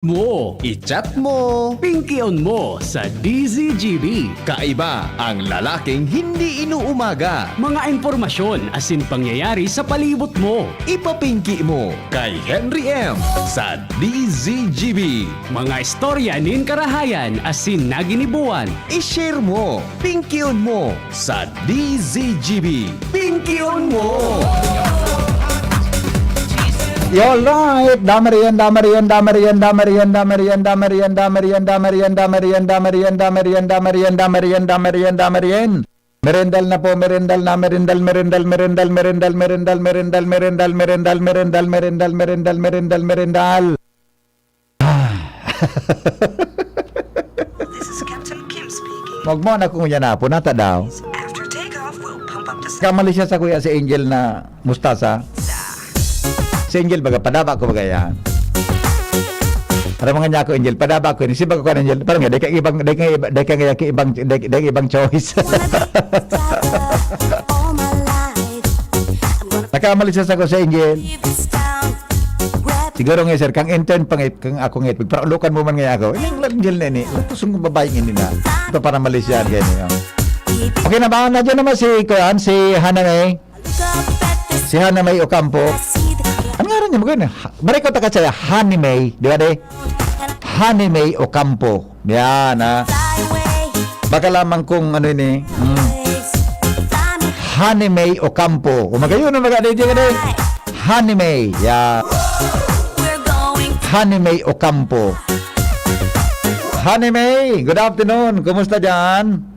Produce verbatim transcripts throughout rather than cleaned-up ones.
mo, i-chat mo, pingkion mo sa D Z G B. Kaiba ang lalaking hindi inuumaga. Mga impormasyon asin pangyayari sa palibot mo. Ipapingki mo kay Henry M sa D Z G B. Mga istorya nin karahayan asin naginibuan. I-share mo, pingkion mo sa D Z G B. Pingkion mo! Alright, damarian, damarian, damarian, damarian, damarian, damarian, damarian, damarian, damarian, damarian, damarian, damarian, damarian, damarian, damarian. Merendal na po, merendal na, merendal, merendal, merendal, merendal, merendal, merendal, merendal, merendal, merendal, merendal, merendal, merendal, merendal. This is Captain Kim speaking. Magmo na kung yan na po, nata daw. After takeoff, we'll pump up the Kamali siya sa kuya si Angel na mustasa. Si Angel baga, padaba ko baga yan. Aram nga niya ako, Angel, padaba ko. Siba ko kan Angel, parang nga, dahil kang ibang, dahil kang iba- dahil kang ibang, dahil kang ibang choice. All my life, I'm gonna Nakamali siya sa ko si Angel. leave this town. Grab Siguro nga, sir, kang intern pa nga, kang ako nga, pagparaulokan mo man nga ako. Ini ang Angel na ini. Latos ng babaeng ini na. Ito para Malaysian kayo niya. Okay na ba? Nandiyan naman si, kuan, si Hana May. look up at this Si Hana May Ocampo. see the Ano nga rin niya? Maganda. Ha- Maray ko takat sa'yo, Honey May. Di ba, de? Honey May Ocampo. Yan, ha? fly away. Baka lamang kung ano ini. Mm. Fly me Honey May Ocampo. O magayon na mag-D J ka din. Honey May. Yeah. We're going Honey May Ocampo. Honey May, good afternoon. Kumusta dyan?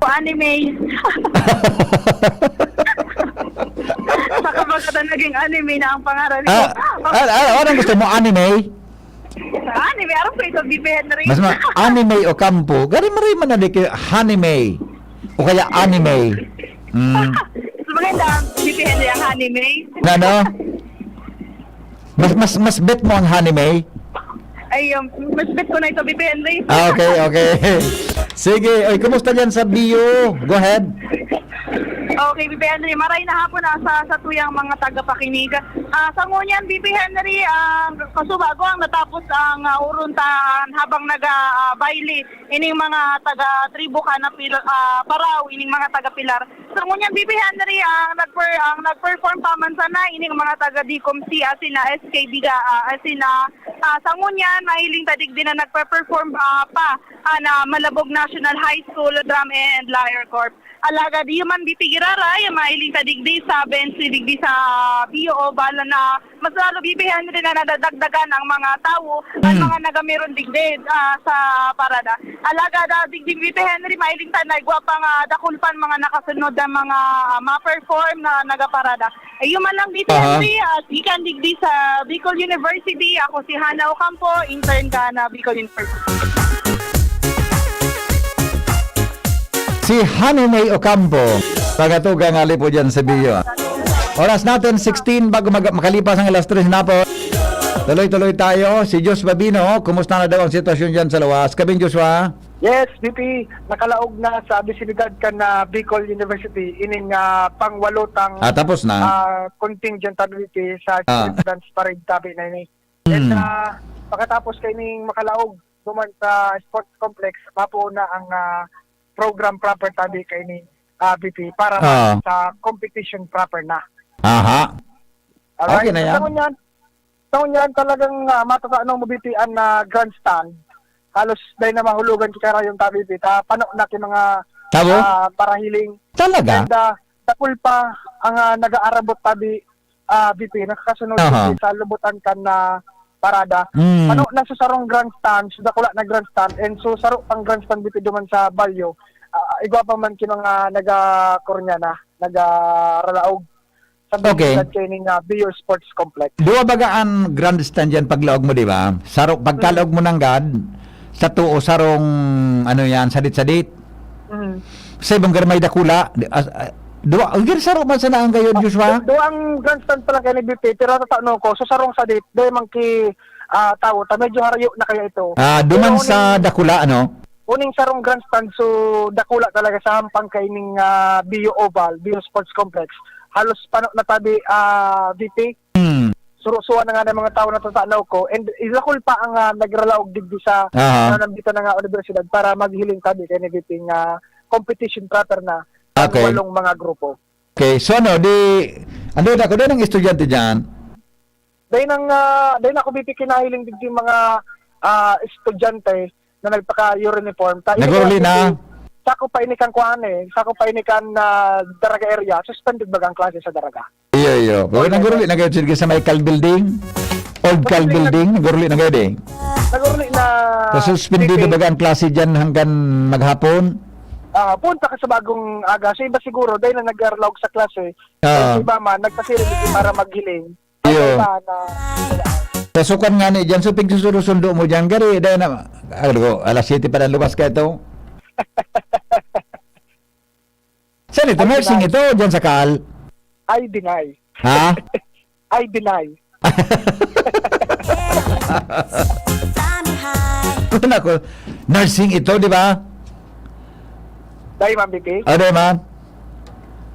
Anime. Saka maganda naging anime na ang pangalan ko. Ah, ah, ah, anong gusto mo? Anime? Anime, aram ko ito, B P Henry. Mas ma anime o kampo. Gari mo rin man na di kayo anime. O kaya anime. Mm. Mas maganda ang B P Henry ang anime. Na, no? Mas, mas, mas bet mo ang anime? Ay, um, mas bet ko na ito, B P Henry. Ah, okay, okay. Sige, oy, kumusta dyan sa B U? Go ahead. Okay, B P Henry, maray na hapon na sa, sa tuyang mga tagapakinig. Ah, sa ngunyan, B P Henry, ah, kasubago ang natapos ang ah, uruntahan habang naga ah, baile ining mga taga tribo ka na pil, ah, Parao, ining mga taga Pilar. Sa ngunyan, B P Henry, ang nagper ang nagperform pa man sana ining mga taga Dicom C, asin na S K Biga, ah, asin na ah, sa ngunyan, mahiling tadig din na nagpe-perform ah, pa ah, na Malabog National High School Drum and Lyre Corps. Alagad iyo man, B P Giraray, mahiling tadig di sa bench digdi sa B U Oval na mas lalo, B P Henry, na nadadagdagan ang mga tawo, ang Hmm. mga nagamiron digdi ah, sa parada. Alagad ah, digdi, B P Henry, mahiling ta na igwa pa nga dakul pan mga nakasunod na mga ah, ma-perform na nagaparada. Ayun man lang, B P Aha. Henry, at gikan digdi sa Bicol University, ako si Hana Ocampo, intern ka na Bicol University. Si Honey May Ocampo. Pagatugang ali po dyan sa B U. Oras natin, sixteen, bago mag makalipas ang alas tres na po. Tuloy-tuloy tayo. Si Joshua Bino, kumusta na daw ang sitwasyon dyan sa lawas? Kabing Joshua? Yes, B P, nakalaog na sa bisinidad kan ah, Bicol University ining ah, pangwalotang Ah, tapos na. ah, contingent ability sa Ah. Street Dance Parade tabi na ini. And Hmm. ah, pagkatapos kaining makalaog duman sa sports complex, mapuo na ang ah, program proper tabi kaini ah, B P para Ah. sa competition proper na. Aha. Alright? Okay na yan. Sa ngunyan, sa ngunyan talagang uh, matataan ng mabitian na grandstand. Halos dahil na mahulugan si Karayong Tabi Pita, pano na ki mga Tabo? ah, parahiling. Talaga? And uh, dakul pa ang uh, nag-aarabot tabi uh, B P, nakakasunod Aha. B P, sa lubutan kan na parada. Mm. Pano na sa sarong grandstand, sa dakula na grandstand, and so saro pang grandstand B P duman sa Balyo, ah, igwa pa man ki mga naga-kurnya na, naga-ralaog sa Okay. Bukid Training uh, Bio Sports Complex. Duwa baga an grandstand yan paglaog mo, di ba? Saro, pagkalaog mo nanggad, sa tuo, sarong, ano yan, sadit-sadit. Mm. Sa ibang garmay dakula, di- as- ah, duwa, ang saro man sana ang gayon, Joshua? Do ang grandstand pala kay ni B P, pero tatano ko, so sarong sadit, dahil man ki ah, tao, ta medyo harayo na kaya ito. Ah, duman Pero sa uning- dakula, ano? Uning sarong grandstand, so dakula talaga sa hampang kaining ah, Bio Oval, Bio Sports Complex. Halos pano na tabi, ah, V P. Hmm. surusuan na nga ng mga tao na tatanaw ko. And idakul pa ang, ah, nagralaog digdi sa Aha. nanambita na nga universidad para maghiling tabi kay ni V P nga competition proper na ang Okay. walong mga grupo. Okay, so ano, di, ano na ako, dahil ang estudyante dyan? Dahil nang, ah, dahil ako V P kinahiling digdi mga, ah, estudyante na nagpaka-uniform. Ta, ini Naguruli kaya na? Sako pa ini kan kuan eh, sako pa ini kan, ah, Daraga area, suspended baga ang klase sa Daraga. Iyo, iyo. Pero Oy, naguruli oy. na kayo, sige, sa may Cal Building? Old Cal Naguruli na. Building? Naguruli na kayo, di? Naguruli na. Tapos suspendido Sige. baga ang klase dyan hanggang maghapon? Ah, punta ka sa bagong aga. Sa iba siguro, dahil na nag-arlaog sa klase. Ah. Sa iba man, nagpasiring para maghiling. Iyo. Wala na. Sa sukan nga ni dyan, so pigsusundo-sundo mo dyan, gari, dahil na, ano ko, alas siyete pa na luwas ka ito. Saan ito? Ay, Nursing deny. ito, dyan sa Cal? I deny. Ha? I deny. Ano ko, nursing ito, di ba? Dai, ma'am, B P. Ano, ma'am?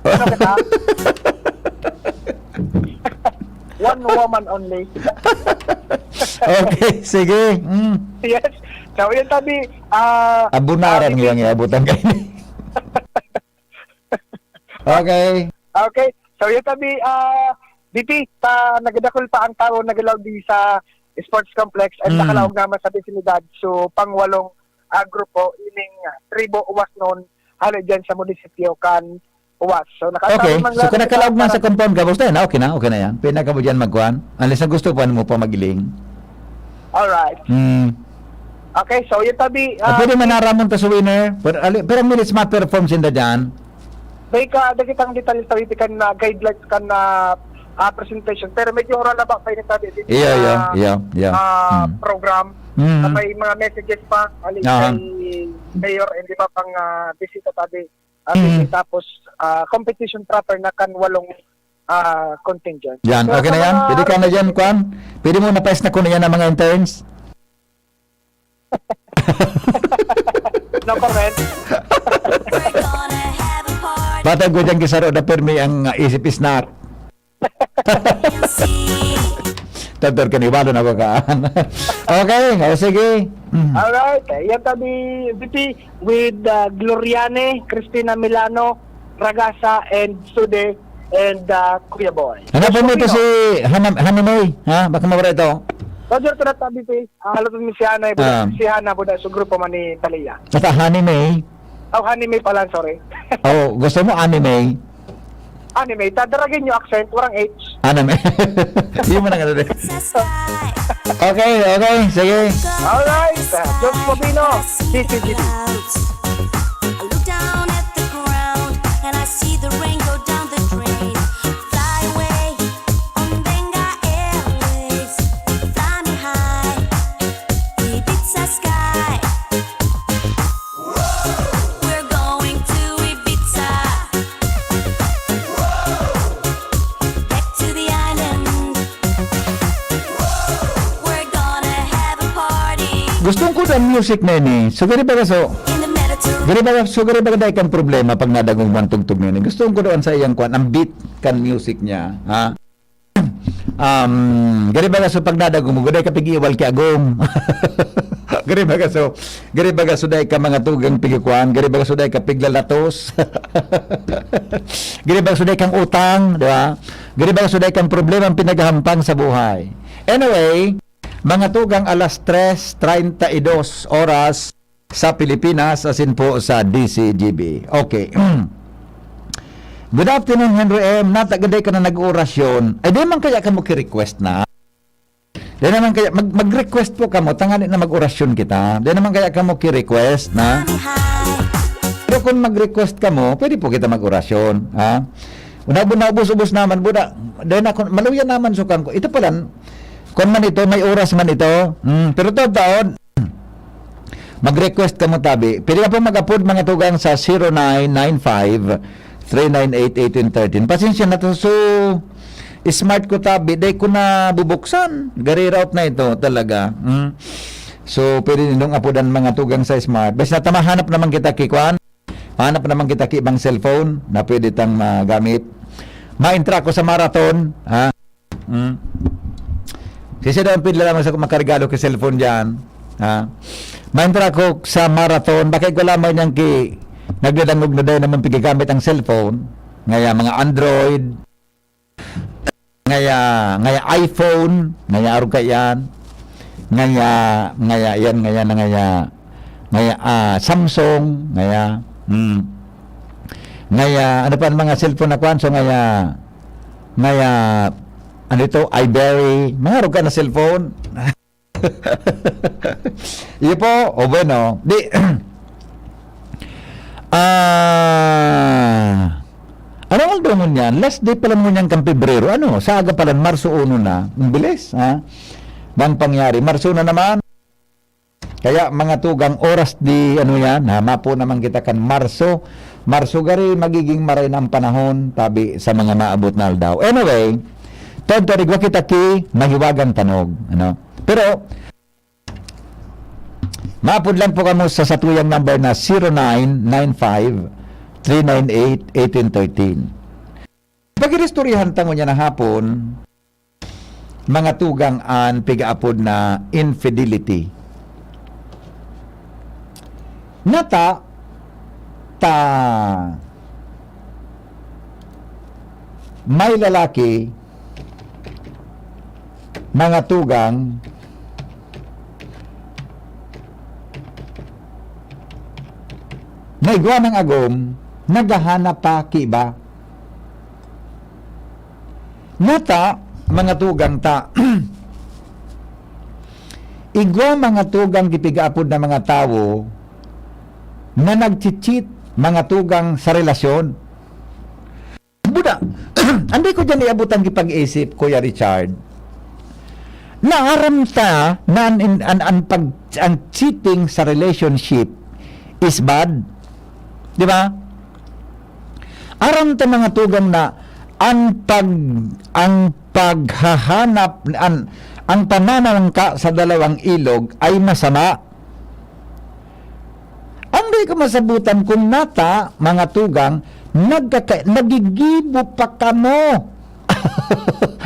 Ano kita? One woman only. Okay, sige. Mm. Yes. So, yun tabi, ah, Abunaran ah, yung iabutan kayo. Okay. Okay. So, yun tabi, ah, B P, ta, nagadakul pa ang tao, nagalaw di sa sports complex, at Mm. nakalaog naman sa Divinidad. So, pangwalong, ah, grupo, ining tribo Wasnon, hali dyan sa munisipyo kan Was. So, nakatago Okay. man So, lang kung nakalaog man sa sa compound ka, basta na, okay na, okay na yan. Pwede na ka mo dyan magkuhan. Unless na gusto pa mo pa magiling. Alright. Mm. Okay, so, yun tabi, Ah, ah, pwede manaramon ta sa winner. Pero, ali, pero minutes ma-perform sinda dyan. May ka, dagitang detalye sa kan na guidelines kan na, ah, presentation. Pero medyo oral na ba pa ini tabi? Iyo, iyo, ah, iyo, iyo. ah, Mm. program. Mm. Na may mga messages pa, ali Aha. kay Mayor and iba pang, ah, bisita tabi. Ah, Mm. tapos, ah, competition proper na kan walong, ah, contingent. Yan, So, okay sa na yan? mga Pwede ka na dyan, Kwan? Pwede mo na-pass na kuno yan ang mga interns? No comment. Patag ko dyan kisaro na permi ang, ah, isip snack. Tador ka ni Walo na ko kaan. Okay, o sige. Mm. Alright, yan tabi, V P, with, ah, Gloriane, Christina Milano, Ragasa, and Sude, and, ah, Kuya Boy. Hanapon mo ito Pino. si Hana-, Hana May, ha? Baka mawala ito. Roger, ito na tabi, V P. Ang halapon mi si Hana, Ah. si Hana, buda sa grupo man ni Talia. Basta Honey May. Oh, Honey May pala, sorry. Oh, gusto mo anime? Anime, tadaragin nyo accent, warang H. Anime. Yun mo na nga rin. Okay, okay, sige. Alright, uh, George Bobino, D C G D. I look down at the ground and I see the rain go down the drain. Fly away on Benga Airways. Fly me high, Ibiza sky. We're going to Ibiza. Back to the island. We're gonna have a party Gustong ko ang music na ini. So, gani ba ka so, in the Mediterranean. gani ba ka so, gani ba ka dai kang problema pag nadagong man tugtog na ini? Gusto ko doon sa iyang kwan, ang beat kan music niya, ha? Um, gani ba ka so, pag nadagong mo, gani ka pig-iwal ki agom? Gani ba ka so, gani ba ka so, dai ka mga tugang pigikuan? Gani ba ka so, dai ka piglalatos? Gani ba ka so, dai kang utang, di ba? Gani ba ka so, dai kang problema ang pinaghahampang sa buhay? Anyway, mga tugang, alas tres treinta y dos oras sa Pilipinas, asin po sa D C G B. Okay. Good afternoon, Henry M. Natagaday ka na nag-orasyon. Ay, di man kaya ka mo ki-request na? Di naman kaya, mag-, mag-request po ka mo, tangani na mag-orasyon kita. Di naman kaya ka mo ki-request na? Pero kung mag-request ka mo, pwede po kita mag-orasyon, ha? Una, naubos-ubos naman, buda. Dahil na, maluya naman, sukan ko. Ito pala, kung man ito, may oras man ito. Hmm, pero taon-taon, mag-request ka mo tabi. Pwede ka po mag-upload mga tugang sa zero nine nine five, three nine eight, eighteen thirteen. Pasensya na to. So, smart ko tabi. Dahil ko na bubuksan. Gari route na ito talaga. Hmm. So, pwede nindong apodan mga tugang sa smart. Basta tamahanap naman kita, Kikwan. Hanap naman kita ki ibang cellphone na pwede tang magamit. Maentra ako sa marathon, ha? Hmm? Kasi daw ang pila lamang sa makarigalo ki cellphone diyan. Ha? Maentra ako sa marathon, baka igwa lamang niyang ki, nagdadangog na dahil naman pigagamit ang cellphone. Ngaya mga Android, ngaya, ngaya iPhone, ngaya arog ka yan. Ngaya, ngaya yan, ngaya na ngaya, ngaya, ah, Samsung, ngaya, hmm. Ngaya, ano pa ang mga cellphone na kwan? So, ngaya, ngaya, ano ito, iBerry, mga arog ka na cellphone. Iyo po, o bueno, di, ah, ano ang daw ngunyan? Last day pala ngunyan kan Pebrero, ano? Sa aga pala, Marso uno na, ang bilis, ha? Bang pangyari, Marso na naman. Kaya mga tugang oras di, ano yan, ha? Mapo naman kita kan Marso. Marso gari, magiging maray na ang panahon, tabi sa mga maabot na aldaw. Anyway, todto, igwa kita ki mahiwagang tanog, ano? Pero, maapod lang po kamo sa satuyang number na zero nine nine five, three nine eight, eighteen thirteen. Pag-iristoryahan ta ngunyan na hapon, mga tugang, an pigaapod na infidelity. Nata, ta may lalaki, mga tugang, na igwa nang agom, naghahanap pa ki iba. Nata, mga tugang ta, igwa mga tugang ki pigaapod na mga tawo na nagchi-cheat, mga tugang, sa relasyon. Buda, anday ko diyan iabot ang pag-isip, Kuya Richard, na aram ta na an, an, an pag, ang cheating sa relationship is bad. Di ba? Aram ta, mga tugang, na an pag, ang paghahanap, an, ang pananangka sa dalawang ilog ay masama. Anday ko masabutan kung nata, mga tugang, nagkaka-, nagigibo pa kamo.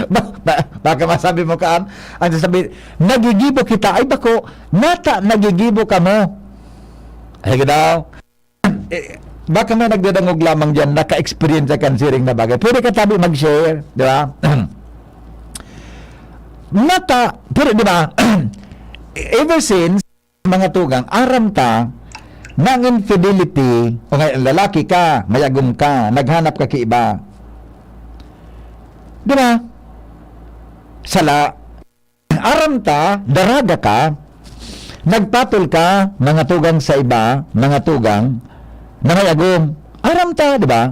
Ba-, ba-, baka masabi mo, kaan, ang sasabi, "Nagigibo kita." Ay, bako, nata, nagigibo kamo. Ay, daw. Eh, baka may nagdadangog lamang diyan, naka-experience kan siring na bagay. Pwede ka tabi mag-share, di ba? Nata, pero di ba, ever since, mga tugang, aram ta na ang infidelity, o nga, lalaki ka, mayagom ka, naghanap ka ki iba. Di ba? Sala. Aram ta, daraga ka, nagpatol ka, mga tugang, sa iba, mga tugang, na mayagom. Aram ta, di ba?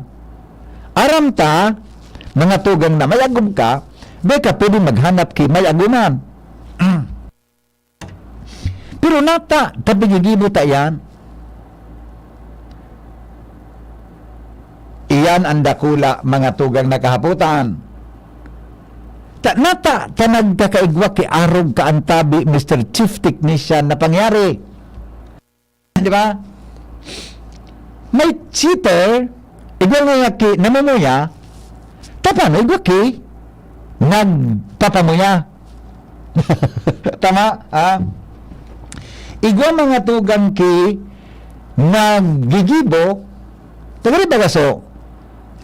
Aram ta, mga tugang, na mayagom ka, di ka pwede maghanap ki mayagoman. Pero nata, ta pigigibo ta iyan. Iyan ang dakula, mga tugang, na kahapotan. Ta, nata, ta nagkakaigwa ki arog ka an tabi, Mister Chief Technician, na pangyari. Di ba? May cheater, igwa nga ki namumuya, tapano igwa ki nagpapamuya. Tama, ha? Igwa mga tugang ki naggigibo, tagari baga so,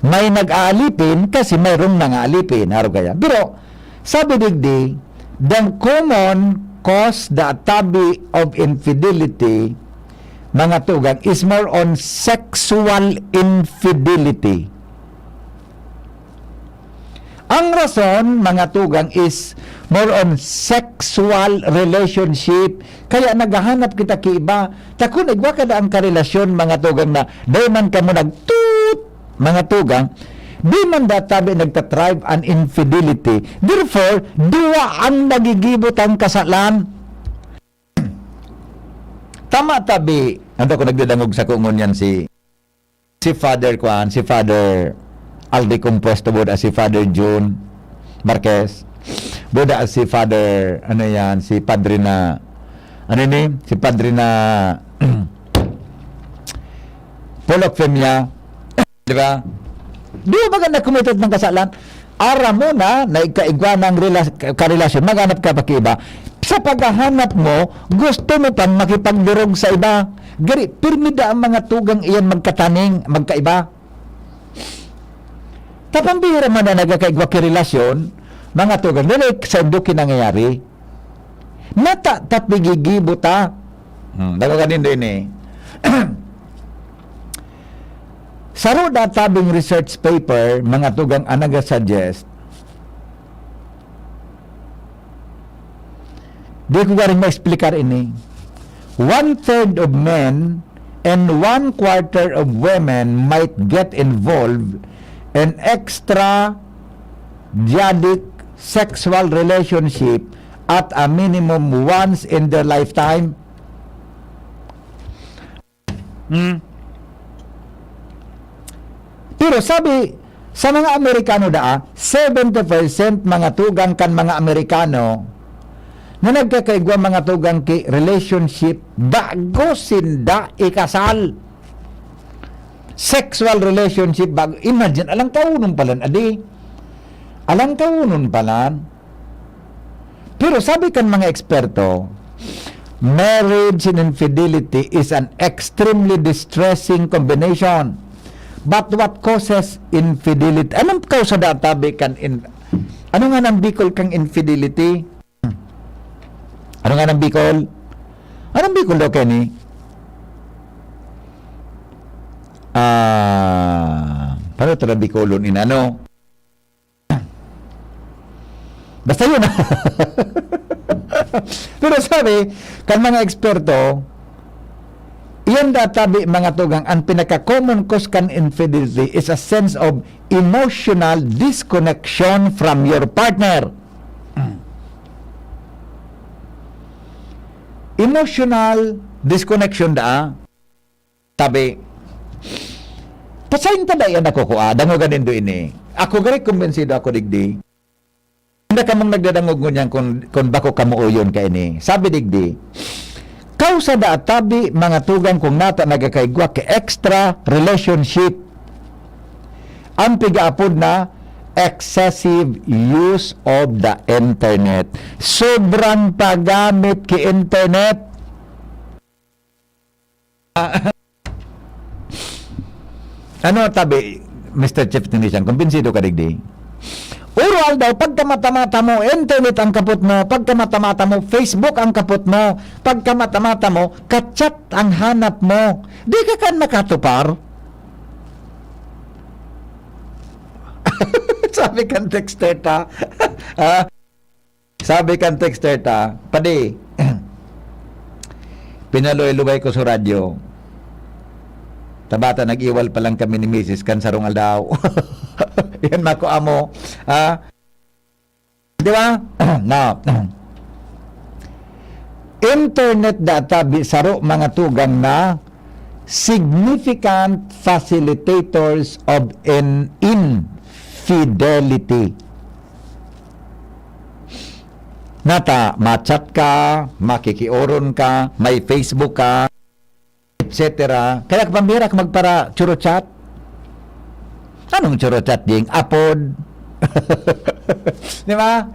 may nag-aalipin kasi mayroong nangaalipin, arog kaya. Pero, sabi digdi, the common cause, the tabi of infidelity, mga tugang, is more on sexual infidelity. Ang rason, mga tugang, is more on sexual relationship. Kaya naghahanap kita ki iba. Ta kun igwa kada ang karelasyon, mga tugang, na dai man kamo nagtut, mga tugang, di man da tabi nagtatribe an infidelity. Therefore, duwa ang nagigibo tang kasalan. Tama tabi, ano ko nagdadangog sa kungon yan si, si Father Kwan, si Father Aldi Compuesto, buda si Father June Marquez, buda si Father, ano yan, si Padre na, ano ni, si Padre na, Polok Femia, di ba? Di ba baga na committed ng kasalan? Aram mo na, na igkaigwa ng rela-, karelasyon, maghanap ka pa ki iba. Sa paghahanap mo, gusto mo pang makipagdurog sa iba. Gari, pirmi da ang mga tugang iyan magkataning, magkaiba. Tapang bihira man na nagkakaigwa ki relasyon, mga tugang, dili sa indo ki nangyayari. Nata, ta pigigibo ta. Hmm, dago ka nindo ini. Saro da tabing research paper, mga tugang, ang nagasuggest. Di ko garing ma-explicar ini. One third of men and one quarter of women might get involved in extra-diadic sexual relationship at a minimum once in their lifetime. Hmm. Pero sabi, sa mga Amerikano daa, seventy percent mga tugang kan mga Amerikano na nagkakaigwa, mga tugang, ki relationship bago sinda ikasal. Sexual relationship bago. Imagine, alang kaunon palan, adi. Alang kaunon palan. Pero sabi kan mga eksperto, marriage and infidelity is an extremely distressing combination. But what causes infidelity? Anong kausa da tabi kan in-, ano nga nang Bicol kang infidelity? Ano nga nang Bicol? Anong Bicol daw, Kenny? Ah, paano ito na Bicolon inano? Basta yun. Pero sabi, kan mga eksperto, iyan da tabi, mga tugang, ang pinaka-common cause kan infidelity is a sense of emotional disconnection from your partner. Emotional disconnection da. Sabi, "Pasain ta dai an ako kua, dangoga nindo ini. Ako gari, kumbinsido ako digdi." Inda kamong nagdadangog ngunyan kun, kun bako kamo uyon kaini. Sabi digdi, kausa da tabi, mga tugang, kung nata nagkakaigwa ki extra relationship. Ang pigaapod na excessive use of the internet. Sobrang paggamit ki internet. Ah, ano tabi, Mister Chief Technician, kumbinsido ka digdi? Uro aldaw, pagkamata-mata mo, internet ang kapot mo, pagkamata-mata mo, Facebook ang kapot mo, pagkamata-mata mo, ka-chat ang hanap mo. Di ka kan makatupar? Sabi kan texter ta. Ah, Sabi kan texter ta, "Padi, pinaluway-luway ko sa radyo. Tabata, nag-iwal pa lang kami ni misis kan sarong aldaw." Yan, mako amo, ha? Di ba? Now, internet da tabi saro, mga tugang, na significant facilitators of an infidelity. Nata, ma-chat ka, makikioron ka, may Facebook ka, et cetera. Kaya kapambira ka magpara-churochat. Anong churochat, ding? Apod. Di ba?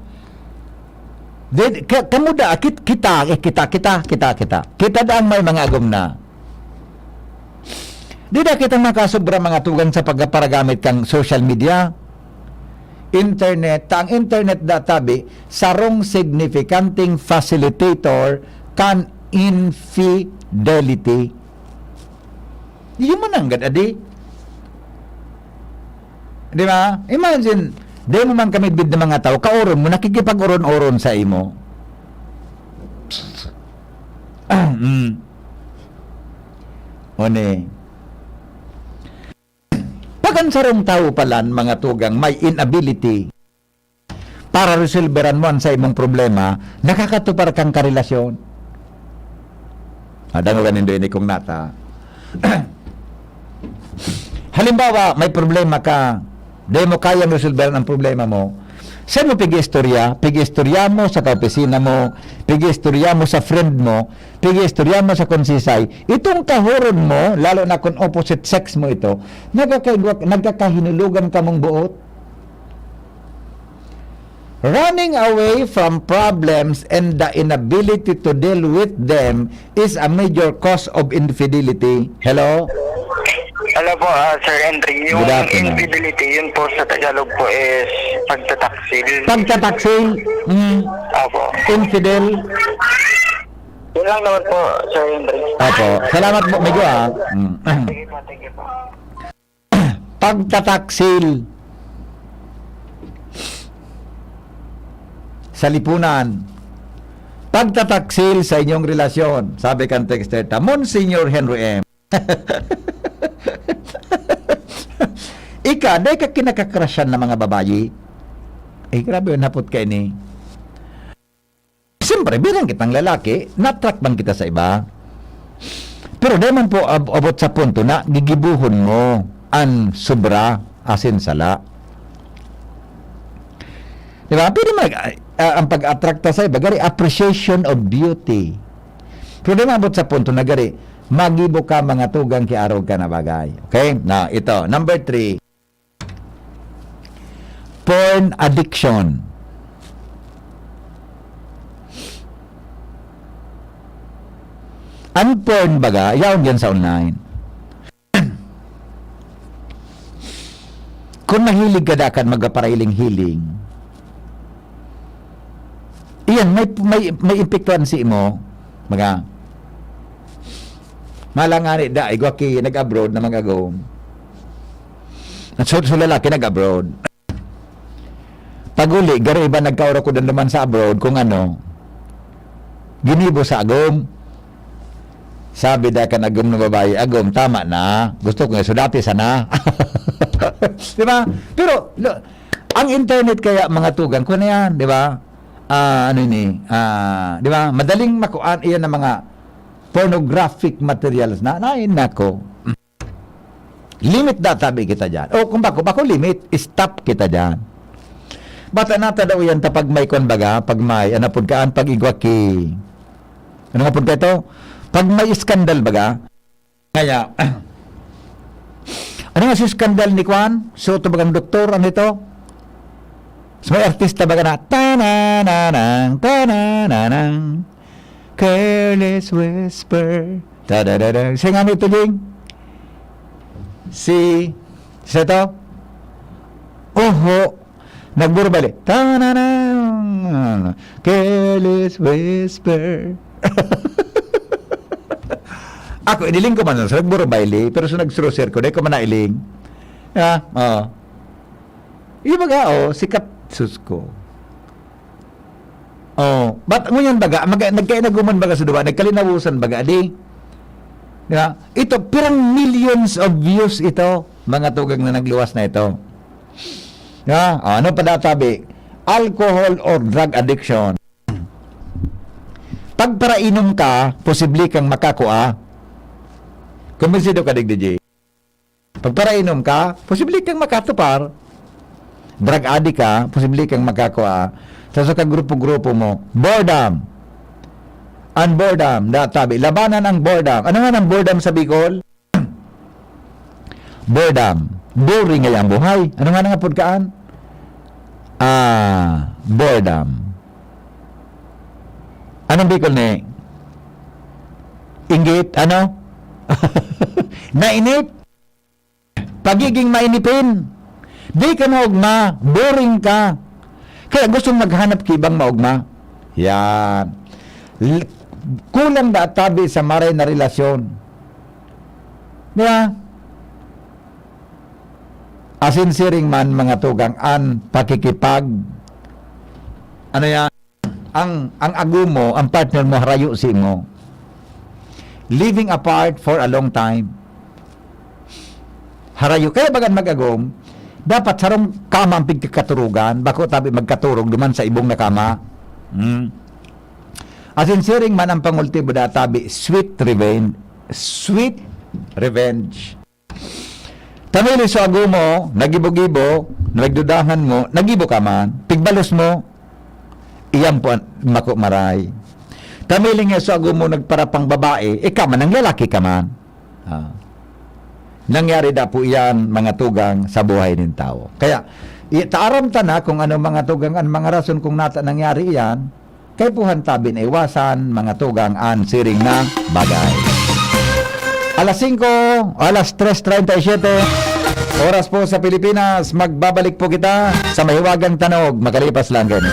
Di, ka, kamo da, kit-, kita, eh, kita, kita, kita, kita. Kita da ang may mga agom na. Di da kita makasobra, mga tugang, sa pagparagamit kang social media, internet. Ta ang internet da tabi, sarong signifikanteng facilitator kan infidelity. Iyo man nanggad, adi. Di ba? Imagine, di mo man kami bid na mga tao, kaoron mo, nakikipag-oron-oron sa imo. Mm. One. Pag an sarong tawo palan, mga tugang, may inability para resolveran mo an saimong problema, nakakatupar kang karelasyon. Ah, dangoga nindo ini kung nata. Halimbawa, may problema ka, di mo kayang resolveran ang problema mo. Saan mo pig-istorya? Pig-istorya mo sa kaopisina mo, pig-istorya mo sa friend mo, pig-istorya mo sa konsisay. Itong kahoron mo, lalo na kung opposite sex mo ito, nagkakaigwa-, nagkakahinulogan kamong buot. Running away from problems and the inability to deal with them is a major cause of infidelity. Hello? Hello po, ah, Sir Henry. Yung Good afternoon. Infidelity, yun po sa Tagalog po is pagtataksil. Pagtataksil, mm, Opo. infidel. Yun lang naman po, Sir Henry. Opo. Salamat po, Migo, ah. Mm. Sige po, thank you po. Pagtataksil sa lipunan. Pagtataksil sa inyong relasyon. Sabi kan texter ta, Monsignor Henry M. Ika, dai ka kinakakrasyan na mga babayi? Eh, grabe, napot ka ini. Siyempre, bilang kitang lalaki, na-attract man kita sa iba. Pero dai man po ab- abot sa punto na gigibuhon mo an sobra asin sala. Di ba? Pwede mag, ah, ang pag-attract sa iba, gari appreciation of beauty. Pero dai maabot sa punto na gari, magibo ka mga tugang ki arog ka na bagay. Okay? Na, ito. Number three, porn addiction. Ang porn baga, yaon yan sa online. Kung mahilig ka dakan magpaparailing-hiling, iyan, may, may, may epektuhan si imo, mga, malangani da, igwa ki nag-abroad na mag-agom. At so, so lalaki nag-abroad. Pag-uli, garo iba nagkaurok ko naman sa abroad kung ano, ginibo sa agom. Sabi da kan agom na babae, "Agom, tama na. Gusto ko nga sudati sana." Di ba? Pero, lo, ang internet kaya, mga tugang ko na yan, di ba? Ah, ano ini? Ah, di ba? Madaling makuan iyan ng mga pornographic materials na, na, nako. Limit da tabi kita dyan. O kung bako, bako limit, stop kita dyan. Bata nata daw yan ta pag may kwan baga, pag may, ano pud kaan, pag igwa ki. Ano nga pud ka ito? Pag may iskandal baga. Kaya, ano nga si iskandal ni kwan? So, ito bagang doktor, ano ito? So, may artista baga na, tanananang, tanananang, careless whisper. Da, da, da, da. Siya nga nito, Jing. Si, si ito? Oho. Nagburbali. Tananang. Careless whisper. Ako, iniling ko man sa nagburbali, pero sa nagsuruser ko, dahil ko man nailing. Ah, oh. Iba ga, oh, sikat, sus ko. Oh, but ngunyan baga, mag, nagkainaguman baga sa duwa, nagkalinawosan baga, di? Di ba? Ito, pirang millions of views ito, mga tugang na nagluwas na ito. Di ba? Oh, ano pa databi? Alcohol or drug addiction. Pagparainom ka, posible kang makakua. Kumbinsido ka, Dig D J? Pagparainom ka, posible kang makatupar. Drug addict ka, posible kang makakua. Sa, sa kagrupo-grupo mo, boredom. Ang boredom, da, tabi, labanan ang boredom. Ano nga ang boredom sa Bicol? Boredom. Boring nga ang buhay. Ano nga nga pagkaan? Ah, boredom. Anong Bicol ni? Inggit, ano? Nainip. Pagiging mainipin. Di ka maugma, boring ka. Kaya gusto maghanap ki ibang maugma. Yan. L-, kulang na tabi sa maray na relasyon. Di ba? Asin siring man, mga tugang, an pakikipag, ano yan? Ang, ang agom mo, ang partner mo, harayo si mo. Living apart for a long time. Harayo. Kaya bagan mag-agom, dapat sarong kama ang pigkakaturugan, bako tabi magkaturog duman sa ibong na kama. Hmm. Asin siring man ang pangultimo da tabi, sweet revenge. Sweet revenge. Tamili sa agom mo, nagibo-gibo, nagdudahan mo, nagibo ka man, pigbalos mo, iyan po ang mako maray. Tamili nga sa agom mo nagparapang babae, ikaw man ang lalaki ka man. Ah. Nangyari da po iyan, mga tugang, sa buhay ng tao. Kaya, Itaaram ta na kung ano mga tugang an mga rason kung nata nangyari iyan, kaipuhan tabi na iwasan, mga tugang, an siring na bagay. Alas singko, alas tres treinta y siete, oras po sa Pilipinas, magbabalik po kita sa mahiwagang tanog, makalipas lang gani.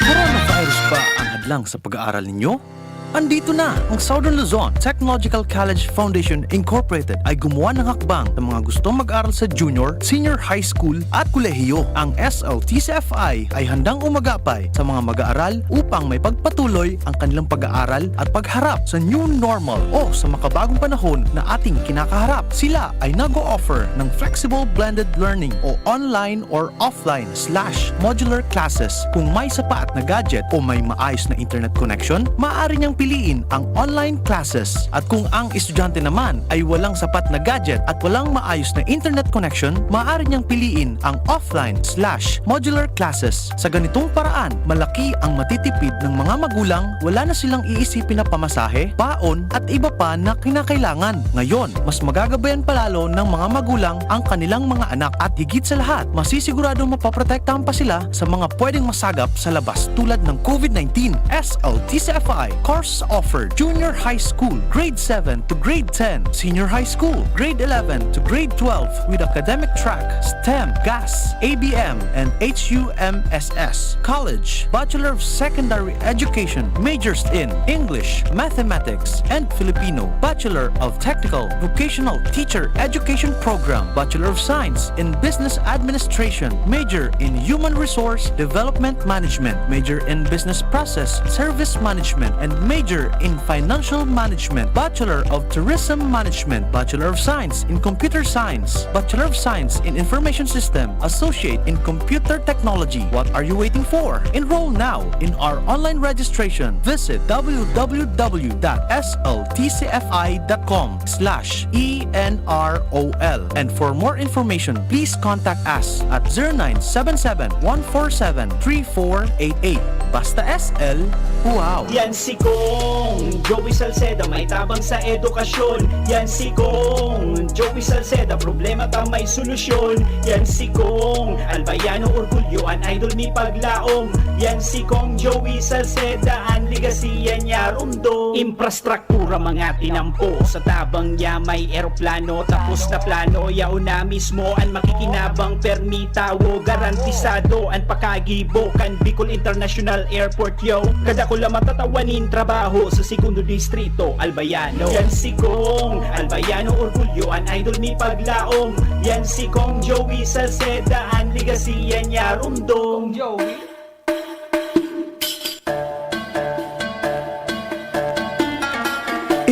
Coronavirus ba ang hadlang sa pag-aaral ninyo? Andito na! Ang Southern Luzon Technological College Foundation Incorporated ay gumawa ng hakbang sa mga gustong mag-aral sa junior, senior high school at kolehiyo. Ang S L T C F I ay handang umagapay sa mga mag-aaral upang may pagpatuloy ang kanilang pag-aaral at pagharap sa new normal o sa makabagong panahon na ating kinakaharap. Sila ay nag-o-offer ng flexible blended learning o online or offline slash modular classes. Kung may sapat na gadget o may maayos na internet connection, maaari niyang piliin ang online classes. At kung ang estudyante naman ay walang sapat na gadget at walang maayos na internet connection, maaari niyang piliin ang offline slash modular classes. Sa ganitong paraan, malaki ang matitipid ng mga magulang, wala na silang iisipin na pamasahe, baon at iba pa na kinakailangan. Ngayon, mas magagabayan palalo ng mga magulang ang kanilang mga anak at higit sa lahat, masisiguradong mapoprotektahan pa sila sa mga pwedeng masagap sa labas tulad ng COVID nineteen. S L T C F I course offered: Junior High School, Grade seven to Grade ten, Senior High School, Grade eleven to Grade twelve with academic track, STEM, GAS, A B M, and H U M S S. College, Bachelor of Secondary Education, majors in English, Mathematics, and Filipino, Bachelor of Technical Vocational Teacher Education Program, Bachelor of Science in Business Administration, major in Human Resource Development Management, major in Business Process Service Management, and major in Financial Management, Bachelor of Tourism Management, Bachelor of Science in Computer Science, Bachelor of Science in Information System, Associate in Computer Technology. What are you waiting for? Enroll now in our online registration. Visit w w w dot s l t c f i dot com slash e n r o l. And for more information, please contact us at zero nine seven seven, one four seven, three four eight eight. Basta S L, wow! Yan si Kong Joey Salceda, may tabang sa edukasyon. Yan si Kong Joey Salceda, problema ta may solusyon. Yan si Kong Albayano, orgulyo, an idol mi paglaom. Yan si Kong Joey Salceda, an legacy yan niya rumdom. Infrastruktura, mga tinampo, sa tabang niya may eroplano, tapos na plano, yaon na mismo an makikinabang, permi tawo, garantisado an pakagibo kan Bicol International Airport, yo. Kadakula matatawa nin trabaho sa Segundo Distrito, Albayano. Yan si Kong Albayano, orgulyo, an idol mi paglaom. Yan si Kong Joey Salceda, an legacy yan niya rumdom. Joey?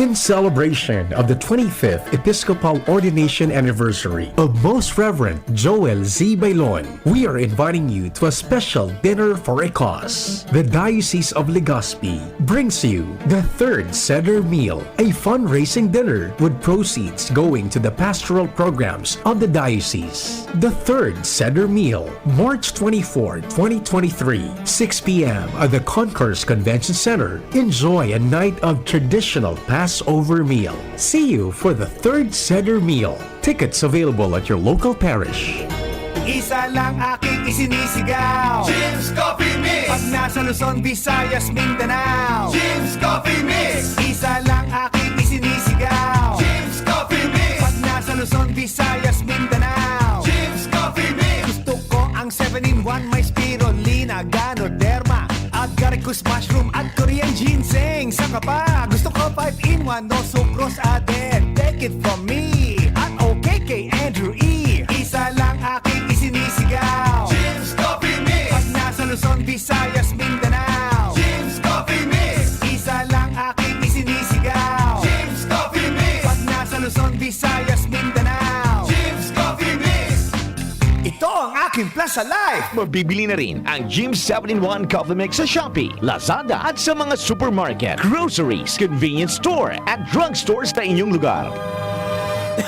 In celebration of the twenty-fifth Episcopal Ordination Anniversary of Most Reverend Joel Z. Bailon, we are inviting you to a special dinner for a cause. The Diocese of Legazpi brings you the Third Seder Meal, a fundraising dinner with proceeds going to the pastoral programs of the diocese. The Third Seder Meal, March twenty-fourth, twenty twenty-three, six p.m. at the Concourse Convention Center. Enjoy a night of traditional Passover meal. See you for the Third Seder Meal. Tickets available at your local parish. Isa lang aking isinisigaw. Jim's Coffee Mix! Pag nasa Luzon, Visayas, Mindanao. Jim's Coffee Mix! Isa lang aking isinisigaw. Jim's Coffee Mix! Pag nasa Luzon, Visayas, Mindanao. Jim's Coffee Mix! Gusto ko ang seven-in-one, may spirulina, ganoderma, agaricus mushroom at Korean ginseng. Saka pa, gusto ko five-in-one, no sucrose added. Take it from me at O K K Andrew E. Isa lang aking isinisigaw. Jim's Coffee Mix! Pag nasa Luzon, Visayas, Mindanao. Jim's Coffee Mix! Isa lang aking isinisigaw. Jim's Coffee Mix! Pag nasa Luzon, Visayas, Mindanao. Jim's Coffee Mix! Ito ang aking plan sa life. Mabibili na rin ang Jim seven-in-one Coffee Mix sa Shopee, Lazada at sa mga supermarket, groceries, convenience store at drugstores na inyong lugar.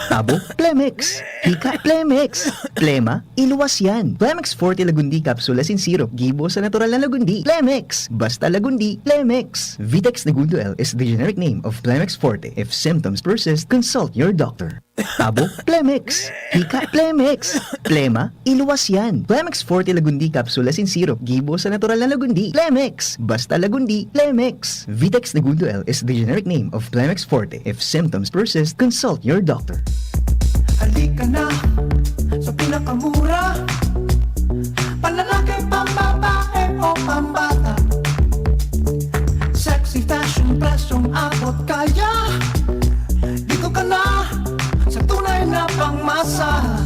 Tabo? Plemex! Hika? Plemex! Plema? Iluwas yan! Plemex Forte Lagundi Capsule asin Syrup, gibo sa natural na lagundi. Plemex! Basta lagundi, Plemex! Vitex Negundo L is the generic name of Plemex Forte. If symptoms persist, consult your doctor. Tabo, Plemex. Hika, Plemex. Plema, iluwas yan. Plemex Forte Lagundi Capsule asin Syrup. Gibo sa natural na lagundi. Plemex. Basta lagundi, Plemex. Vitex Negundo L is the generic name of Plemex Forte. If symptoms persist, consult your doctor. Halika na sa pinakamura, panlalaki, pambabae o pambata. Sexy fashion, presyong abot kaya. Dito ka na sa tunay na pangmasa.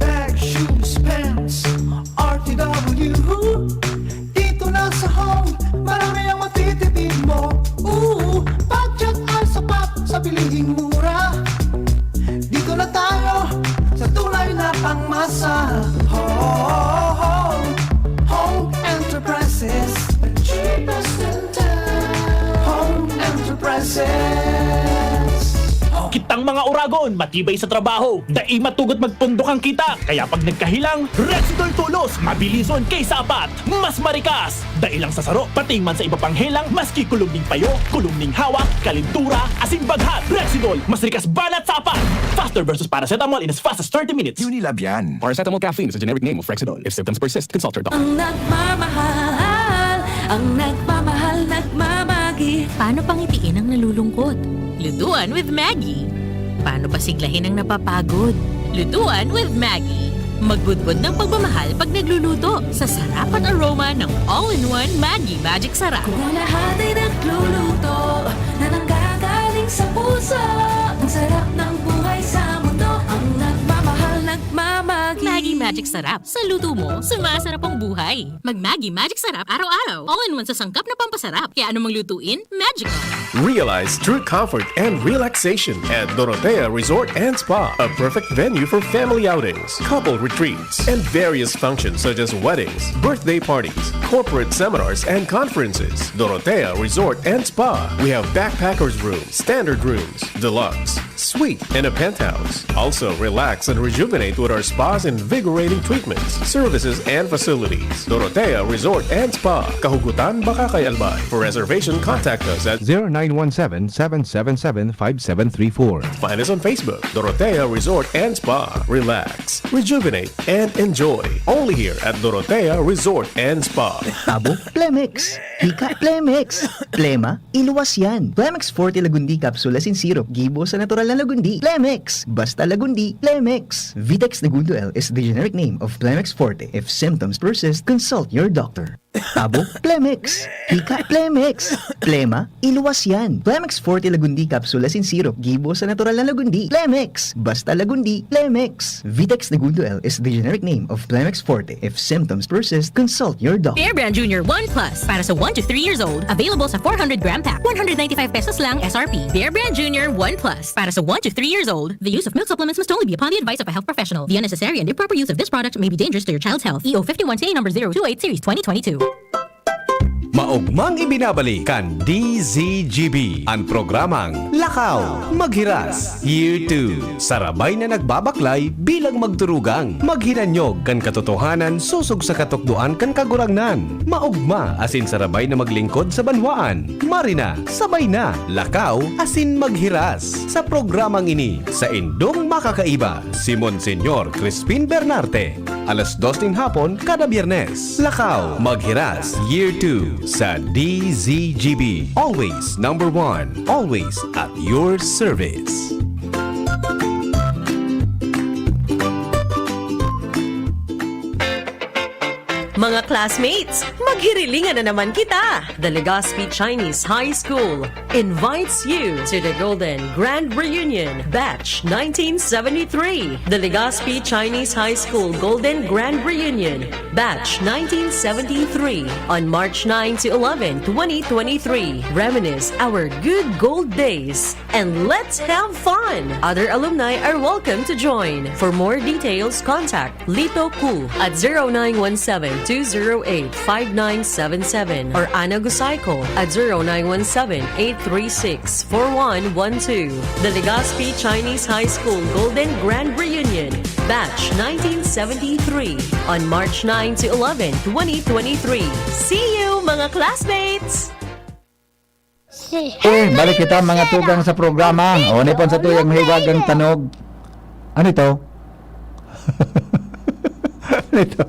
Bag, shoes, pants, R T W. Dito na sa Home, marami ang matitipid mo. Ooh, budget ay sapat sa bilihing mura. Dito na tayo sa tunay na pangmasa. Home, Home Enterprises, the cheapest in town. Home Enterprises. Kitang mga uragon, matibay sa trabaho, dai matugot magpundok ang kita. Kaya pag nagkahelang, Rexidol Tulos, mabilison kay sapat, mas marikas. Dai lang sa saro, pati man sa iba pang helang, maski kulog ning payo, kulog ning hawak, kalintura, asin baghat. Rexidol, mas rikas banat sa apat. Faster versus paracetamol in as fast as thirty minutes. Unilab yan. Paracetamol caffeine is a generic name of Rexidol. If symptoms persist, consult your doctor. Ang nagmamahal, ang nagmamahal, nagmamagi. Paano pangitiin ang nalulungkot? Lutuan with Maggie. Paano pasiglahin ang napapagod? Lutuan with Maggie. Magbudbod ng pagmamahal pag nagluluto sa sarap at aroma ng all-in-one Maggie Magic Sarap. Kung ang lahat ay nagluluto na nanggagaling sa puso, ang sarap ng buhay sa mundo, ang nagmamahal, nagmamagi. Maggie Magic Sarap. Sa luto mo, sumasarap ang buhay. Mag Maggie Magic Sarap araw-araw. All-in-one sa sangkap na pampasarap. Kaya anumang lutuin, magical. Realize true comfort and relaxation at Dorotea Resort and Spa, a perfect venue for family outings, couple retreats, and various functions such as weddings, birthday parties, corporate seminars, and conferences. Dorotea Resort and Spa. We have backpackers room, standard rooms, deluxe, suite, and a penthouse. Also, relax and rejuvenate with our spa's invigorating treatments, services, and facilities. Dorotea Resort and Spa, Kahugutan, Bacacay, Albay. For reservation, contact us at zero nine one seven, seven seven seven, five seven three four. Find us on Facebook, Dorotea Resort and Spa. Relax, rejuvenate, and enjoy. Only here at Dorotea Resort and Spa. Tabo, Plemex. Hika, Plemex. Plema, iluwas yan. Plemex Forte Lagundi Capsule asin Syrup. Gibo sa natural na lagundi. Plemex. Basta lagundi, Plemex. Vitex Negundo L is the generic name of Plemex Forte. If symptoms persist, consult your doctor. Tabo, Plemex. Hika, Plemex. Plema, iluwas yan. Plemex Forte Lagundi Capsule asin Syrup. Gibo sa natural na lagundi. Plemex. Basta lagundi, Plemex. Vitex Negundo L is the generic name of Plemex Forte. If symptoms persist, consult your doctor. Bear Brand Junior one plus para sa one to three years old. Available sa four hundred gram pack. One hundred ninety-five pesos lang S R P. Bear Brand Junior one plus para sa one to three years old. The use of milk supplements must only be upon the advice of a health professional. The unnecessary and improper use of this product may be dangerous to your child's health. E O fifty-one C A number zero two eight series twenty twenty-two. Maogmang ibinabalik kan D Z G B an programang Lakaw, Maghiras, Year two. Sarabay na nagbabaklay bilang magturugang, maghinanyog kan katotohanan sosog sa katukdoan kan Kagurangnan. Maogma asin sarabay na maglingkod sa banwaan. Mari na, sabay na, lakaw asin maghiras. Sa programang ini, saindong makakaiba, si Monsignor Crispin Bernarte. Alas dos nin hapon kada Biyernes. Lakaw, Maghiras, Year two sa D Z G B. Always number one. Always at your service. Mga classmates, maghirilingan na naman kita! The Legazpi Chinese High School invites you to the Golden Grand Reunion, Batch nineteen seventy-three. The Legazpi Chinese High School Golden Grand Reunion, Batch nineteen seventy-three, on March nine to eleven, twenty twenty-three. Reminisce our good gold days and let's have fun! Other alumni are welcome to join. For more details, contact Lito Ku at zero nine one seven, two zero eight, five nine seven seven or Ana Gusayko at zero nine one seven, eight three six, four one one two. The Legazpi Chinese High School Golden Grand Reunion, Batch nineteen seventy-three, on March nine to eleven, twenty twenty-three. See you, mga classmates! Eh, balik kita, mga tugang, sa programa. O, ni po ang satuyang mahiwagang tanog. Ano ito? Ano ito?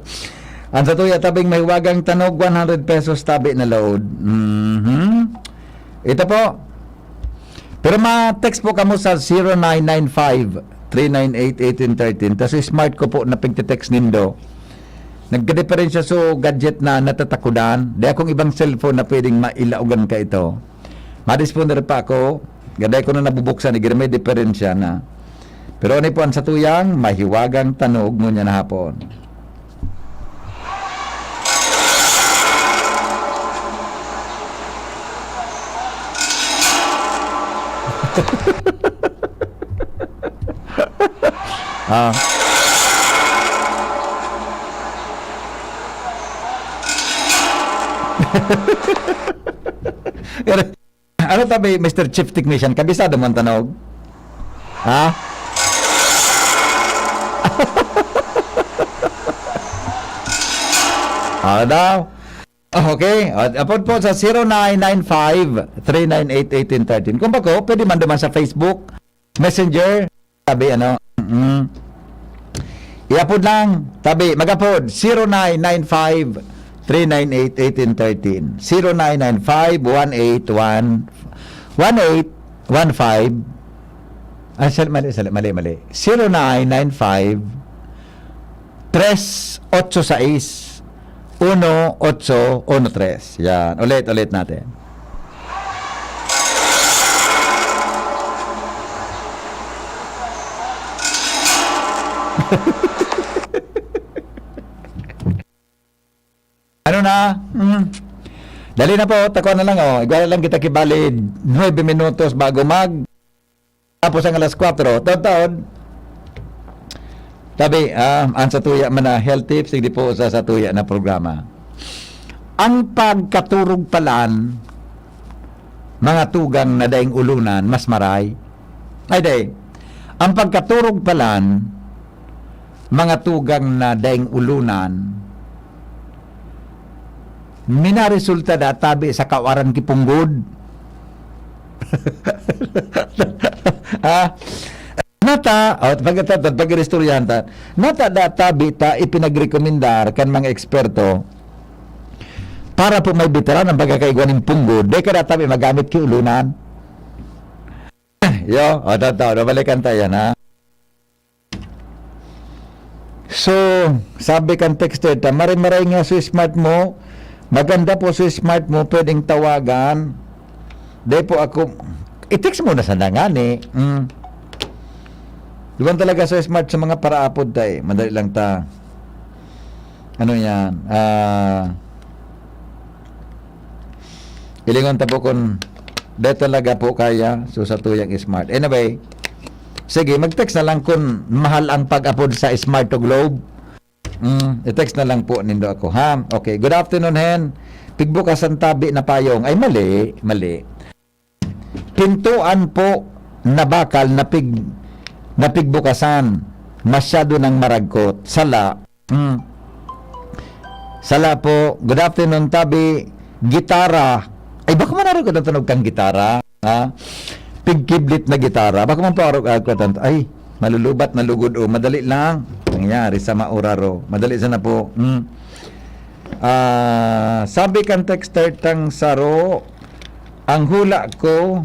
Ang satuya tabing mahiwagang tanog, one hundred pesos tabi na load. Mhm. Ito po. Pero ma-text po kamo sa zero nine nine five, three nine eight, eighteen thirteen. Tas smart ko po na pagte-text nindo. Nagkadiperensya so gadget na natatakudan. Di akong ibang cellphone na pwedeng mailaogan ka ito. Madisponder pa ako. Gaday ko na nabubuksan, igir may diferensya na. Pero ano po ang satuyang mahiwagang tanog ngunyan na hapon? Ah. Ano tabi, Mister Chief Technician? Kabisado mo ang tanog? Ha? Ah, daw. Okay. Ah, apod po sa zero nine nine five, three nine eight, eighteen thirteen. Kung bako, pwede man duman sa Facebook, Messenger, tabi, ano? Mm. Iapod lang, tabi, magapod, zero nine nine five, three nine eight, eighteen thirteen. Zero nine nine five, one eight one, one eight one five. Ay, sali, mali, sali, mali, mali. Zero nine nine five, tres otso sais, uno otso uno tres. Yan. Ulit, ulit natin. Ano na? Hmm. Dali na po, tako na lang, oh. Igwa lang kita kibalid. Nuebe minutos bago mag tapos ang alas kwatro, taon-taon, tabi, ah, ang satuya man na health tips, hindi po sa satuya na programa. Ang pagkaturog palan, mga tugang na daing ulunan, mas maray. Ay, day, ang pagkaturog palan, mga tugang na daing ulunan, minaresulta da tabi sa kawaran ki punggod. Ah, nata, oh, pag, pag, pag-iristoryahan ta, nata da tabi ta ipinagrekomendar kan mga eksperto para po may bitaran ang pagkakaigwa nin punggod, di ka da tabi magamit ki ulunan. Yo, o, totoo, nabalikan ta yan, ha? So, sabi kan texter ta, "Maray-maray nga so smart mo, maganda po so smart mo, pwedeng tawagan." Di po ako, i-text mo na sana ngani. Mm. Duman talaga so smart sa mga paraapod ta eh. Madali lang ta. Ano yan? Ah, ilingon ta po kung di talaga po kaya, so satuyang smart. Anyway, sige, mag-text na lang kung mahal ang pag-apod sa Smart to Globe. Mm, i-text na lang po nindo ako, ha? Okay, good afternoon, Hen. Pigbukasan tabi na payong. Ay, mali, mali. Pintuan po na bakal na pig-, na pigbukasan. Masyado nang maragkot. Sala. Hmm. Sala po. Good afternoon, tabi. Gitara. Ay, bako man arog ka tunog kang gitara. Ha? Pigkiblit na gitara. Bako man po arog-arog ka tan-, ay, malulubat na lugod, oh. Madali lang. Nangyari sa mauraro. Madali sana po. Hmm. Ah, sabi kan texter tang saro, ang hula ko,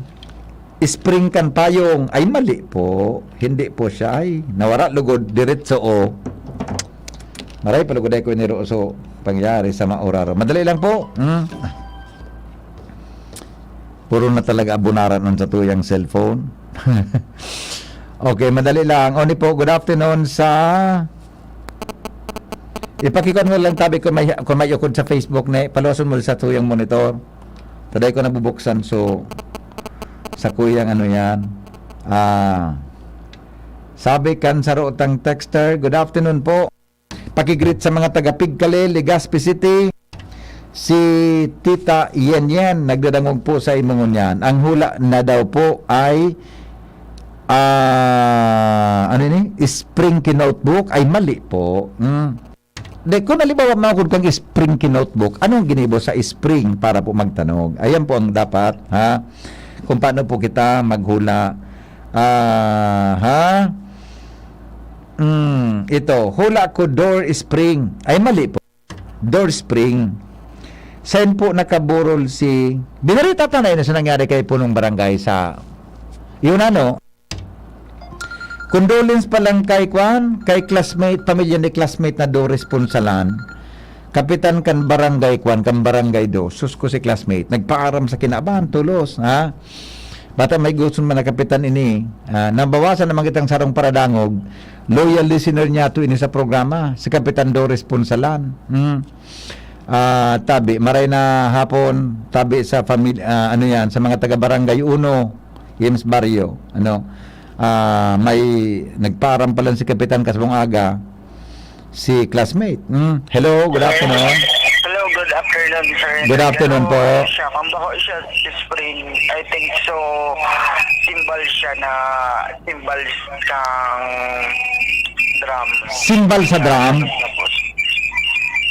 spring kan payong. Ay, mali po. Hindi po siya. Ay, nawara lugod, diretso, oh. Maray pa lugod ay ko iniro. So, pangyari sa mauraro. Madali lang po. Hmm? Puro na talaga abunaran nun sa tuyang cellphone. Okay, madali lang. Oni po, good afternoon sa, ipakikon mo lang tabi kung may, kung may ukod sa Facebook na, paluwason mo sa tuyang monitor. Taday ko nabubuksan, so, sa kuyang ano yan. Ah, sabi kan sarotang texter, "Good afternoon po." Pakigreet sa mga taga Pigcalel, Legazpi City. Si Tita Yen Yen, nagdadangog po sa imo ngunyan. Ang hula na daw po ay, ah, ano ini? Spring ki notebook? Ay, mali po. Hmm. De, kung halimbawa, maukod kang spring ki notebook, anong ginibo sa spring para po magtanog? Ayan po ang dapat, ha? Kung paano po kita maghula. Ah, ha? Hmm, ito, hula ko door spring. Ay, mali po. Door spring. Saan po nakaburol si... Binarita ta na yun sa nangyari kay punong barangay sa... Yun ano, condolence pa lang kay kwan, kay classmate, pamilya ni classmate na Doris Punsalan. Kapitan kan barangay kwan, kan barangay do. Sus ko si classmate. Nagpaaram sa kinabahan, tulos, ha? Bata may gusto man na kapitan ini. Ah, nabawasan naman kitang sarong paradangog. Loyal listener niya to ini sa programa, si Kapitan Doris Punsalan. Hmm. Ah, tabi, maray na hapon, tabi sa family, ah, ano yan, sa mga taga Barangay Uno, James Barrio, ano, ah, may nagpaaram pa lang si Kapitan kasabong aga, si classmate. Hmm. Hello, good afternoon. Hello, good afternoon, sir. Good afternoon po. Siya, kung bako siya, spring, I think so, symbol siya na, symbol kang drum. Simbal sa drum. Tapos,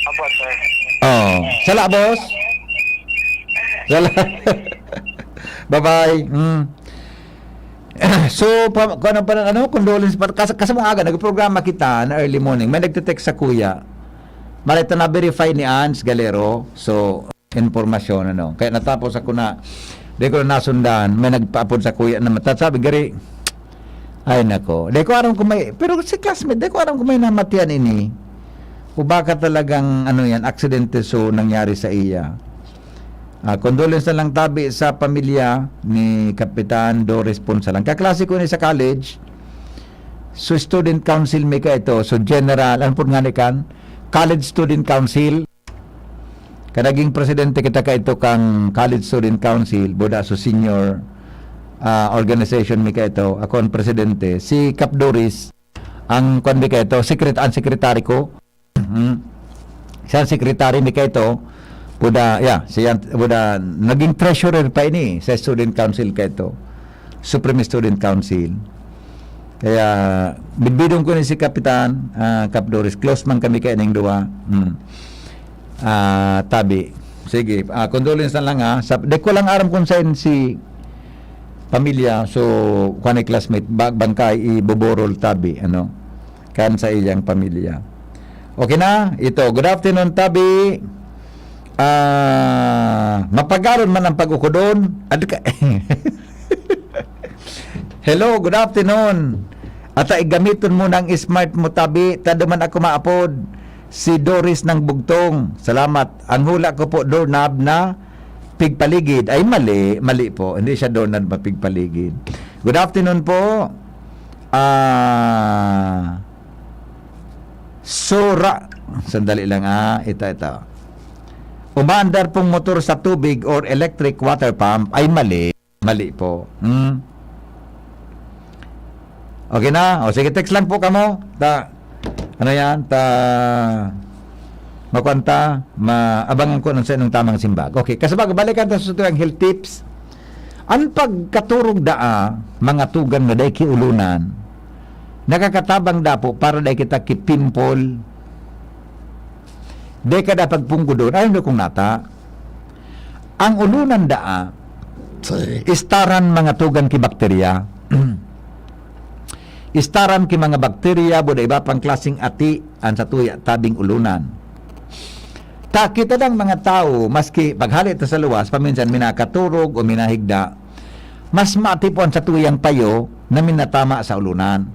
apo, sir. Oh, sala, boss? Sala. Bye-bye. Mm. So, pa, kung ano pa ano, condolence pa, kas, kasabong aga, nagprograma kita na early morning. May nagte-text sa kuya. Malita na-verify ni Ans Galero. So, informasyon, ano. Kaya natapos ako na, di ko na nasundan. May nagpaapod sa kuya na matasabi, gari, ay nako. Di ko aram kung may, pero si classmate, di ko aram kung may namatian ini. O baka talagang, ano yan, aksidente so nangyari sa iya. Ah, condolence na lang tabi sa pamilya ni Kapitan Doris Punsalan. Kaklase ko ni sa college, so student council mi ka ito, so general, ano po nga ni kan? College Student Council. Kanaging presidente kita ka ito kang College Student Council, buda so senior ah, organization mi ka ito, ako ang presidente. Si Kap Doris, ang kwan mi ka ito, secret, ang secretary ko. Mhm. Siya ang secretary mi ka ito. Buda, yeah, siya, buda, naging treasurer pa ini sa Student Council ka ito. Supreme Student Council. Kaya, bidbidon ko ni si Kapitan, ah, Kap Doris, close man kami kay ning duwa. Hmm. Ah, tabi. Sige, ah, condolence na lang ha. Sa, di ko lang aram kung saan si pamilya, so, kwan ni classmate, ba, bangkay, iboborol tabi, ano, kan sa iyang pamilya. Okay na? Ito, good afternoon, tabi. Ah, mapagaron man ang pag-ukodon. Ad ka- Hello, good afternoon. Ata igamiton mo ng smart mo, tabi. Tado man ako maapod. Si Doris ng Bugtong. Salamat. Ang hula ko po, doorknob na pigpaligid. Ay, mali. Mali po. Hindi siya doorknob na pigpaligid. Good afternoon po. Ah, sura. Sandali lang, ah. Ito, ito. Umaandar pong motor sa tubig or electric water pump. Ay, mali. Mali po. Hmm? Okay na? O sige, text lang po kamo. Ta, ano yan? Ta, makuan ta, maabangan ko ng sa inyong tamang simbag. Okay, kasabag, balikan ta sa tutuyang health tips. Ang pagkaturog daa, mga tugang na dai kiulunan, nakakatabang dapo para dai kita kipimple, dai ka da pagpunggodon. Ayun na kung nata. Ang ulunan daa, istaran mga tugang ki bakterya. Istaran ki mga bakterya, buda iba pang klaseng ati, an satuya tabing ulunan. Ta kita dang mga tawo, maski paghali ta sa luwas, paminsan minakaturog o minahigda, mas maati po an satuyang payo na minatama sa ulunan.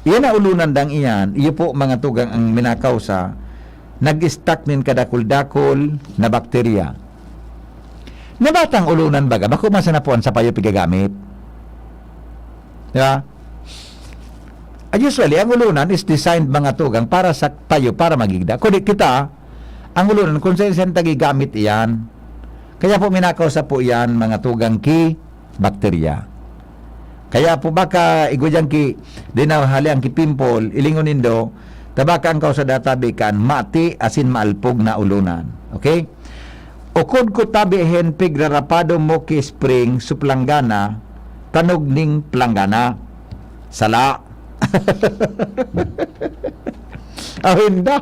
Iyan na ulunan dang iyan, iyo po mga tugang ang minakausa, nag-stock nin kadakul-dakul na bakterya. Na batang ulunan baga, bako man sana po an sa payo pigagamit. Di ba? Ah, usually, ang ulunan is designed mga tugang para sa payo, para magigda. Kundi kita, ang ulunan, kung saan-saan tagigamit iyan. Kaya po, minakausa po iyan, mga tugang ki bakterya. Kaya po baka igwa dyan ki, di na hali ang ki pimple, ilingon nindo, tabaka ang kausa databi kan mati asin maalpog na ulunan. Okay? Ukod ko tabi hen pigrarapado mo ki spring su planggana, tanog ning planggana. Sala. Ahinda.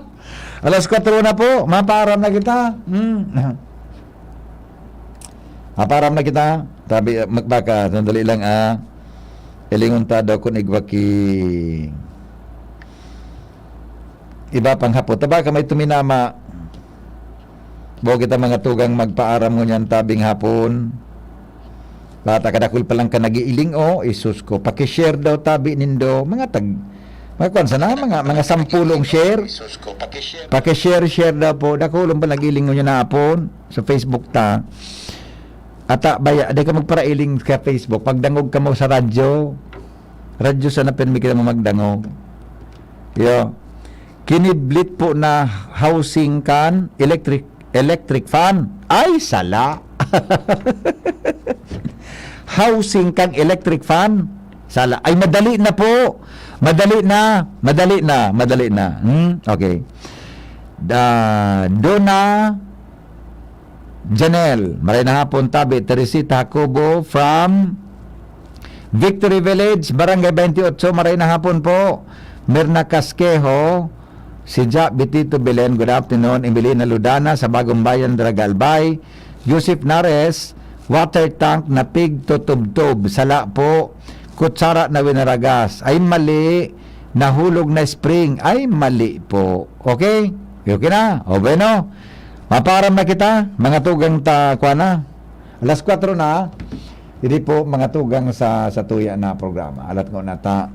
Alas kwatro na po, mapaaram na kita. Hmm. Mapaaram na kita. Tabi, magbaka, sandali lang, ah. Ilingon ta daw kun igwa ki iba pang hapon. Taba ka may tuminama. Bo kita mga tugang magpaaram ngunyan tabing hapon. Bata kadakul pa lang ka nag-iiling, oh, isus ko. Paki-share daw tabi nindo. Mga tag, mga kwan sana, mga, mga sampulong share. Paki-share, share daw po. Dakulon pa nag-iiling ngunyan na hapon sa Facebook ta. Ata, baya, di ka magparailing sa Facebook. Pagdangog ka mo sa radyo. Radyo sana pirmi kita mo magdangog. Yo. Kiniblit po na housing kan electric, electric fan. Ay, sala. Housing kan electric fan. Sala. Ay, madali na po. Madali na. Madali na. Madali na. Hmm? Okay. Da, Dona Janelle, maray na hapon, tabi. Teresita Jacobo from Victory Village, Barangay twenty-eight, maray na hapon po. Mirna Casquejo, si Ja Bitito Belen, good afternoon. Emelina Ludana sa Bagong Bayan, Daraga, Albay. Joseph Nares, water tank na pigtutubtob. Sala po, kutsara na winaragas. Ay, mali. Nahulog na spring. Ay, mali po. Okay? Okay na? O, bueno. Maparam na kita. Mga tugang ta, kwa na. Alas kwatro na. Hindi po, mga tugang sa, sa tuya na programa. Alat ko na ta.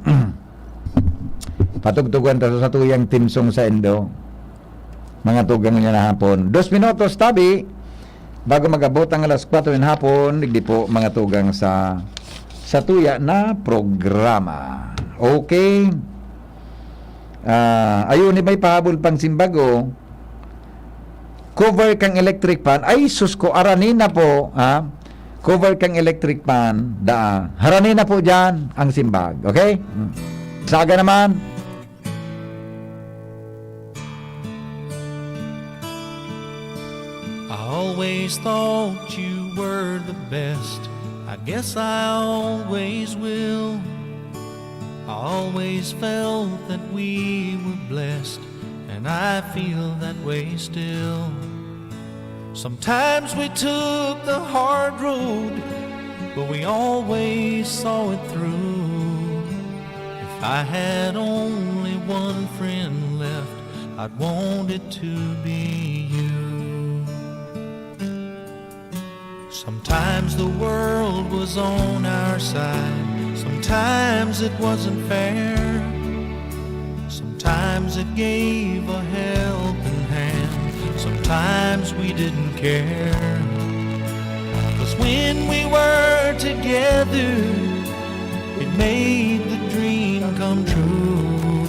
Patugtugan ta sa tuyang timsong sa Indo. Mga tugang niya na hapon. Dos minutos, tabi. Bago mag-abot ang alas kwatro ng hapon, digdi po, mga tugang sa, sa tuya na programa. Okay. Ah, ayun, may pahabol pang simbag, oh. Cover kang electric fan. Ay, sus ko, arani na po, ha? Cover kang electric fan, daa. Harani na po dyan ang simbag. Okay? Hmm. Saga naman. I always thought you were the best. I guess I always will. I always felt that we were blessed, and I feel that way still. Sometimes we took the hard road, but we always saw it through. If I had only one friend left, I'd want it to be you. Sometimes the world was on our side. Sometimes it wasn't fair. Sometimes it gave a helping hand. Sometimes we didn't care. 'Cause when we were together, it made the dream come true.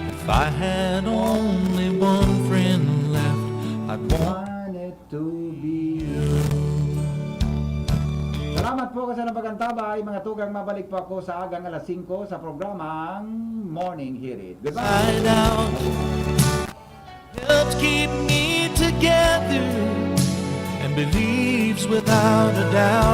If I had only one friend left, I'd want it to be you. Salamat po kasi ng pag-antabay, mga tugang. Mabalik po ako sa agang alas singko sa programang Morning Hirit. Goodbye. Side out helped keep me together and believes without a doubt.